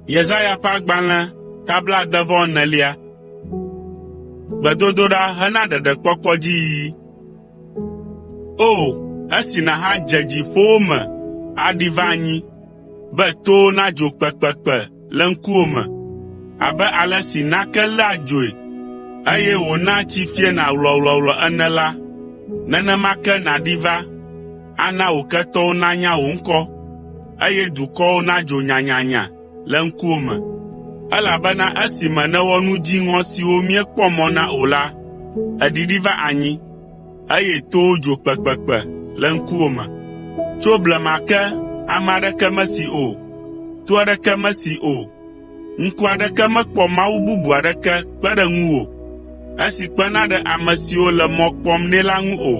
Yesaya ƒe agbalẽ ta blaade-vɔ-enelia. Gbedodoɖa hena ɖeɖekpɔkpɔ dziyiyi. O! Esi nàhadze dziƒowo me aɖi va anyi, be towo nadzo kpekpekpe le ŋkuwò me abe ale si nake léa dzoe, eye wònaa tsi fiena wlɔwlɔwlɔ ene la, nenema ke nàɖi va, ana wò ketɔwo nanya wò ŋkɔ, eye dukɔwo nadzo nyanyanya le ŋkuwò me. Elabena esime nèwɔ nu dziŋɔ siwo míekpɔ mɔ na o la, èɖiɖi va anyi, eye towo dzo kpekpekpe le ŋkuwò me. Tso blema ke ame aɖeke mesee o, to aɖeke mesee o, ŋku aɖeke mekpɔ Mawu bubu aɖeke kpe ɖe ŋuwò, esi kpena ɖe ame siwo le mɔ kpɔm nɛ la ŋu o.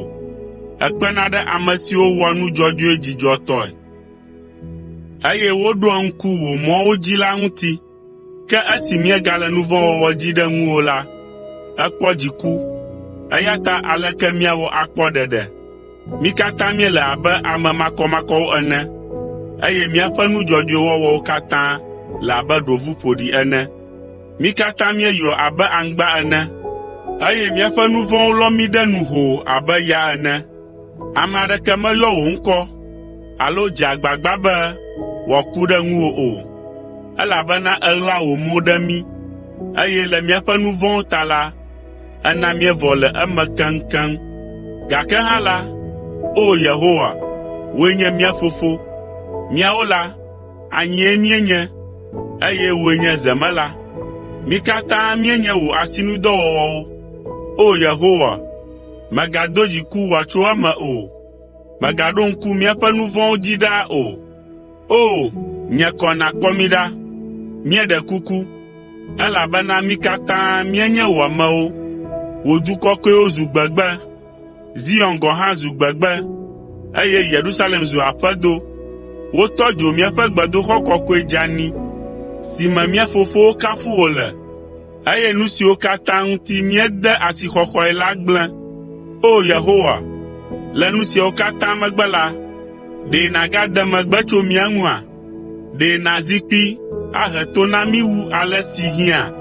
Èkpena ɖe ame siwo wɔa nu dzɔdzɔe dzidzɔtɔe, eye woɖoa ŋku wò mɔwo dzi la ŋuti. Ke esi míegale nu vɔ̃ wɔwɔ dzi ɖe ŋuwò la, èkpɔ dziku, eya ta aleke míawɔ akpɔ ɖeɖe? Mí katã míele abe ame makɔmakɔwo ene, eye míaƒe nu dzɔdzɔe wɔwɔwo katã le abe ɖovu ƒoɖi ene. Mí katã míeyrɔ abe aŋgba ene, eye míaƒe nu vɔ̃wo lɔ mí ɖe nu hoo abe ya ene. Ame aɖeke meyɔ wò ŋkɔ alo dze agbagba be wòaku ɖe ŋuwò o, elabena èɣla wò mo ɖe mí, eye le míaƒe nu vɔ̃wo ta la, èna míevɔ le eme keŋkeŋ. Gake hã la, O Yehowa, wòe nye mía Fofo. Míawo la, anyie míenye, eye wòe nye zemela. Mí katã míenye wò asinudɔwɔwɔwo. O Yehowa, mègado dziku wòatso eme o. Mègaɖo ŋku míaƒe nu vɔ̃wo dzi ɖaa o. O! Nye kɔ nàkpɔ mí ɖa, míeɖe kuku, elabena mí katã míenye wò amewo. Wò du kɔkɔewo zu gbegbe, Zion gɔ̃ hã zu gbegbe, eye Yerusalem zu aƒedo. Wotɔ dzo míaƒe gbedoxɔ kɔkɔe dzeani si me mía fofowo kafu wò le, eye nu siwo katã ŋuti míede asixɔxɔe la gblẽ. O! Yehowa, le nu siawo katã megbe la, ɖe nàgade megbe tso mía ŋua? Ɖe nàzi kpi ahe to na mí wu ale si hiã?